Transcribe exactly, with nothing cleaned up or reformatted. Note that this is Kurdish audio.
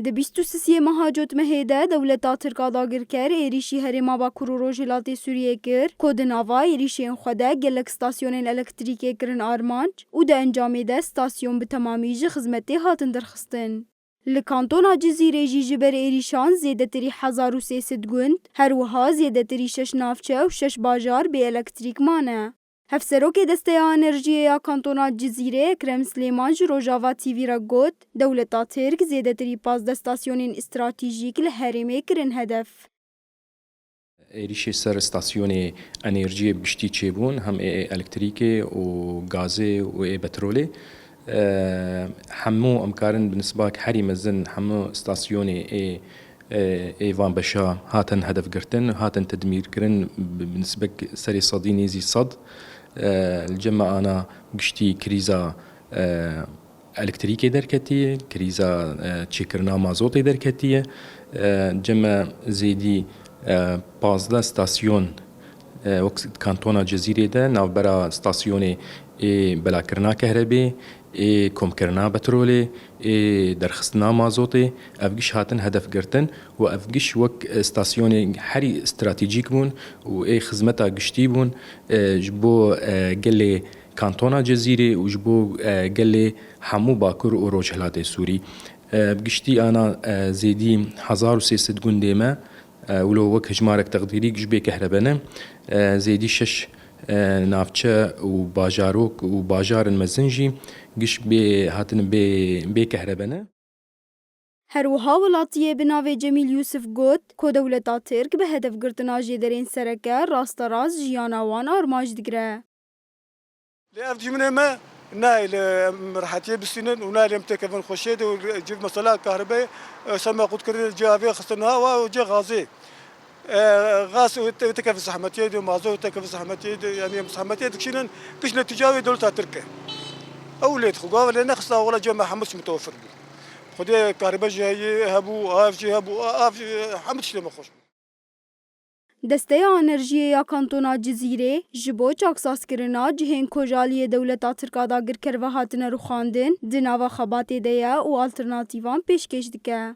Di bîst û sisê meha Cotmehê de dewleta Tirk a dagirker êrîşî herêma Bakur û Rojhilatê Sûriyê kir, ku di nava êrîşên xwe de gelek stasyonên elektrîkê kirin armanc û di encamê de stasyon bi temamî ji xizmetê hatin derxistin. Li kantona Cizîrê jî ji ber êrîşan zêdetirî hezar û sê sed gund, her wiha zêdetirî şeş navçe û şeş bajar bê elektrîk mane. Hevserokê Desteya Enerjiyê ya Kantona Cizîrê Ekrem Silêman ji Rojava T V re got, dewleta Tirk zêdetirî pazdeh stasyonên stratejîk li herêmê kirin hedef. Êrîşê ser stasyonê enerjiyê bi giştî çêbûn, hem ê elektrîkê û gazê û ê petrolê. E, hemû em karin bi nisbak herî mezin hemû stasyonê ê, ê, ê van beşa hatin hedefgirtin, hatin tedmîrkirin bi, bi nisbek serê sedî nêzî sed. E, li cem me ana giştî krîza, e, elektrîkê derketiye, krîza, e, çêkirina mazotê derketiye. E, cem me zêdî, e, pazdeh stasyon, e, wek kantona Cizîrê de navbera stasyonê ê belakirina kehrebê, ê komkirina petrolê, ê derxistina mazotê, ev giş hatin hedef girtin û ev giş wek, e, stasyonê herî stratejîk bûn û ê xizmeta giştî bûn, e, ji bo, e, gelê kantona Cizîrê û ji bo, e, gelê hemû Bakur û Rojhilatê Sûrî. E, bi giştî ana, e, zêdî hezar û sê sed gundê me, e, wilo wek hejmarek teqdîrî giş bê kehrebene, e, zêdî şeş, e, navçe û bajarok û bajarin mezin jî giş bê, hatine bê, bê kehrebene. Her wiha welatiyê bi navê Cemîl Yûsif got, ku dewleta Tirk bi hedefgirtina jêderên sereke rasterast jiyana wan armanc digire. Lê ev dijminê me nayê li em rehetiyê bistînin û nayê li em têkevin xweşiyê de û li cih mesela kahribê, e, ser me qutkirin, cihê avê xistin hava û cihê gazê. E, gaz û te-, têkevin zehmetiyê de, mazot têkevin zehmetiyê de, yanî em zehmetiyê dikişînin, giş netîca wê dewleta Tirk e. Ew lê dixwe, gava lê nexista, wela cihê me hemû tişt mitewefir bû. Xwedê kahribe jî heye, hebû, av jî hebû, a-, av jî, hemû tiştê me xweş bû. Desteya Enerjiyê ya Kantona Cizîrê ji bo çaksazkirina cihên ku ji aliyê dewleta Tirk a dagirker ve hatine rûxandin, di nava xebatê de ye û alternatîvan pêşkêş dike.